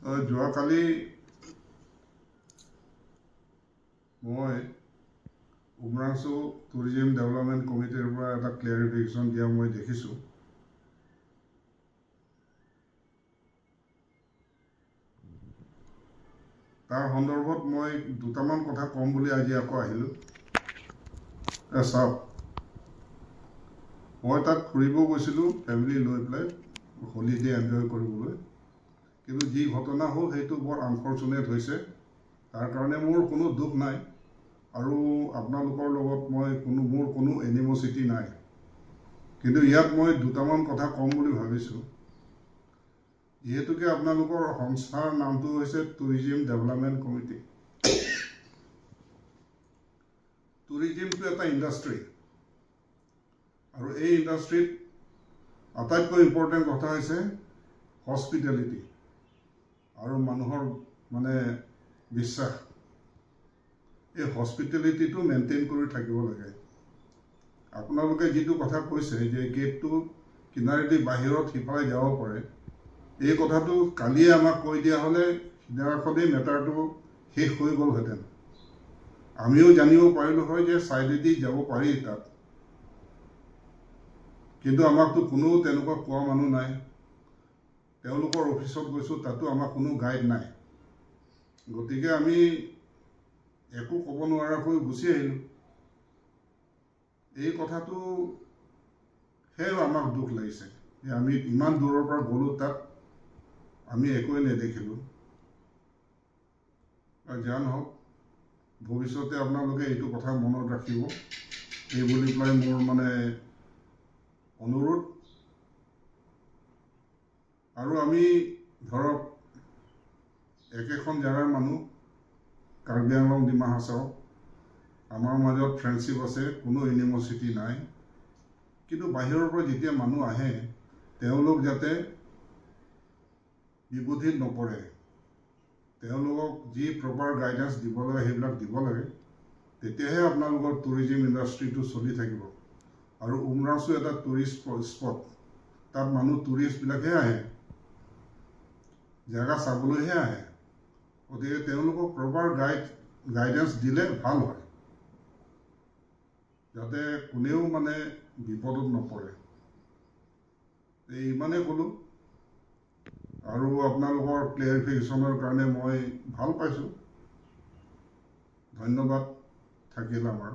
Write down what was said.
যোৱাকালি মই Umrangso tourism development কমিটিৰ পৰা এটা ক্লেৰিফিকেশ্যন দিয়া মই দেখিছোঁ। তাৰ সন্দৰ্ভত মই দুটামান কথা ক'ম বুলি আজি আকৌ আহিলোঁ। চাওক, মই তাত ফুৰিব গৈছিলোঁ ফেমিলি লৈ পেলাই হলিডে এনজয় কৰিবলৈ, কিন্তু যি ঘটনা হ'ল সেইটো বৰ আনফৰ্চুনেট হৈছে। তাৰ কাৰণে মোৰ কোনো দুখ নাই আৰু আপোনালোকৰ লগত মই মোৰ কোনো এনিমচিটি নাই, কিন্তু ইয়াত মই দুটামান কথা ক'ম বুলি ভাবিছোঁ। যিহেতুকে আপোনালোকৰ সংস্থাৰ নামটো হৈছে টুৰিজিম ডেভেলপমেণ্ট কমিটি। টুৰিজিমটো এটা ইণ্ডাষ্ট্ৰী আৰু এই ইণ্ডাষ্ট্ৰীত আটাইতকৈ ইম্পৰ্টেণ্ট কথা হৈছে হস্পিটেলিটি আৰু মানুহৰ মানে বিশ্বাস। এই হস্পিটেলিটিটো মেইনটেইন কৰি থাকিব লাগে। আপোনালোকে যিটো কথা কৈছে যে গেটটো কিনাৰেদি বাহিৰত সিফালে যাব পাৰে, এই কথাটো কালিয়ে আমাক কৈ দিয়া হ'লে সিদিনাখনেই মেটাৰটো শেষ হৈ গ'লহেঁতেন। আমিও জানিব পাৰিলোঁ হয় যে ছাইডেদি যাব পাৰি তাত, কিন্তু আমাকতো কোনো তেনেকুৱা কোৱা মানুহ নাই। তেওঁলোকৰ অফিচত গৈছোঁ, তাতো আমাক কোনো গাইড নাই, গতিকে আমি একো ক'ব নোৱাৰাকৈ গুচি আহিলোঁ। এই কথাটো সেয়াও আমাক দুখ লাগিছে যে আমি ইমান দূৰৰ পৰা গ'লোঁ, তাত আমি একোৱেই নেদেখিলোঁ। যা নহওক, ভৱিষ্যতে আপোনালোকে এইটো কথা মনত ৰাখিব এই বুলি পেলাই মোৰ মানে অনুৰোধ। আৰু আমি ধৰক একেখন জেগাৰ মানুহ, কাৰ্বি আংলং, ডিমা হাছাও, আমাৰ মাজত ফ্ৰেণ্ডশ্বিপ আছে, কোনো এনিমচিটি নাই। কিন্তু বাহিৰৰ পৰা যেতিয়া মানুহ আহে, তেওঁলোক যাতে বিবুধিত নপৰে, তেওঁলোকক যি প্ৰপাৰ গাইডেঞ্চ দিব লাগে সেইবিলাক দিব লাগে, তেতিয়াহে আপোনালোকৰ টুৰিজিম ইণ্ডাষ্ট্ৰিটো চলি থাকিব। আৰু উমৰাংচু এটা টুৰিষ্ট স্পট, তাত মানুহ টুৰিষ্টবিলাকহে আহে, জেগা চাবলৈহে আহে। গতিকে তেওঁলোকক প্ৰপাৰ গাইডেঞ্চ দিলে ভাল হয়, যাতে কোনেও মানে বিপদত নপৰে। এই ইমানেই ক'লোঁ আৰু আপোনালোকৰ ক্লেৰিফিকেশ্যনৰ কাৰণে মই ভাল পাইছোঁ। ধন্যবাদ থাকিল আমাৰ।